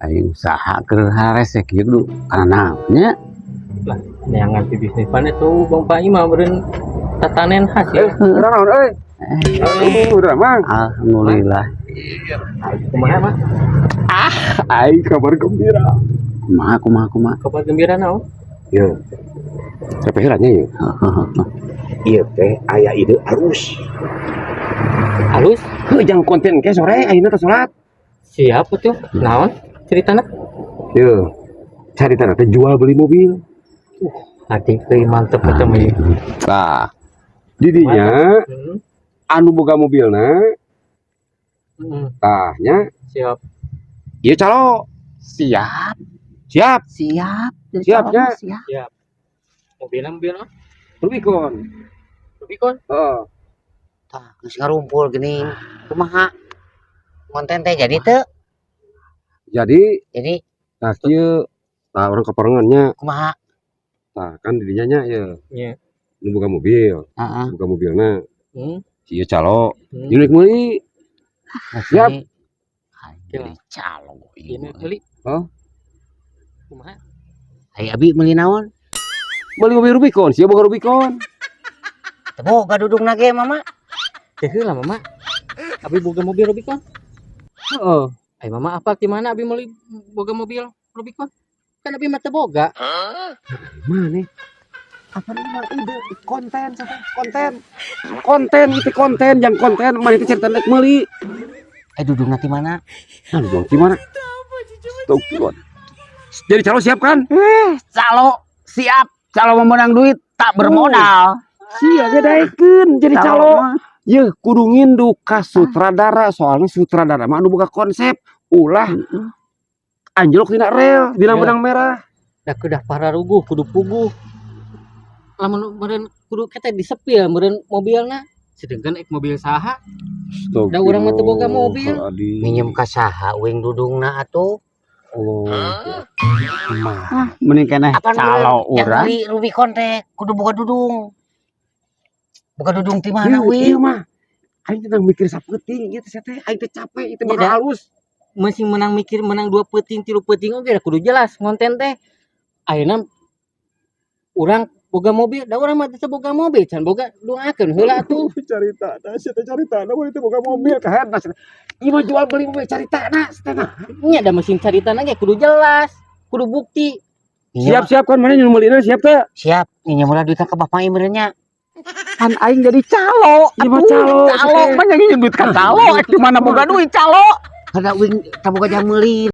Aing usaha keur harese kieu kudu kana naon nya? Lah, neangan ti bisnis pan itu Bang Pak mah meureun tatanen hasil. Udah naon euy? Aduh, udah, Mang. Alhamdulillah. Kumaha mah? Aing kabar gembira. Kumaha, kumaha, kumaha? Kabar gembira naon? Yo. Tapi herannya ya. Ieu teh aya ide alus. Halus? Heuh, jang konten ke sore ayeuna teh salat. Siap tuh. Naon ceritana? Yo. Carita teh jual beli mobil. Hati euy, mantep macam ieu. Tah. Didinya anu boga mobilna tah nya. Siap. Ieu calo. Siap. Siap. Siap. Jadi Siap, calon ya. mah siap. Siap. Mobilna mobilna Rubicon. Rubicon. Heeh. Tah, geus ngarumpul geuning. Kumaha? Konten teh jadi teu? Jadi Jadi tah kieu, tah urang kaparengannya. Kumaha? Tah kan didinya nya ye. Nya. Nu boga mobil, boga mobilna. Si ieu calo, ieu rek meuli. Siap. Aing jadi calo ieu. Ini beli. Hah? Kumaha? Ai abi meuli naon? Meuli mobil Rubicon, sia boga Rubicon. Teu boga dudungna ge, Mama. Teh heula, Mama. Abi boga mobil Rubicon. Heeh. Ai Mama apa di mana abi meuli boga mobil Rubicon? Kan abi mah teu boga. Mana? Apa nih mah ide konten sampai konten. Konten itu konten, yang konten mana itu cerita nek meuli. Eh, dudungna ti mana? Nah, lu di mana? Astagfirullah. Jadi calo siap kan? Calo siap. Calo meunang duit tak bermodal. Sia ge daekeun jadi calo. Mah. Yeuh, kudu nginduk ka sutradara, soalnya sutradara mah anu boga konsep ulah anjlok dina rel, dina Ya. benang merah. Da kedah pararuguh kudu puguh. Lamun meureun kudu kita disepil meureun mobilna. Sedangkan ek mobil saha? Da urang mah teu boga mobil. Minjem ka saha uing dudungna atuh? Allah. Mah. Ah, mending keneh Apa calo yang urang. beli Rubicon teh kudu boga dudung. Boga dudung ti mana Ieu uing? Ieu mah. Aing teh mikir sapeuting ieu teh teh aing teh capek ieu teh bakal Tidak. Halus. Masih menang mikir menang dua peuting tilu peuting oge da kudu jelas konten teh. Ayeuna urang boga mobil, da urang mah teu boga mobil, can boga doakeun heula atuh. Carita, nah sia teh carita, nah teh boga mobil kahead nah. Ieu mah jual beli mobil carita na sia teh nah. Nya da mesin carita ge kudu jelas, kudu bukti. Siap-siap kan mana nu meulina siap teh? Siap, nginjem heula duitna ka Bapak ieu meureun nya. Kan aing jadi calo. Ieu mah Atuh, calo, calo mah yang duit ka calo, di mana boga duit calo. Kada uing teu boga jam meuli.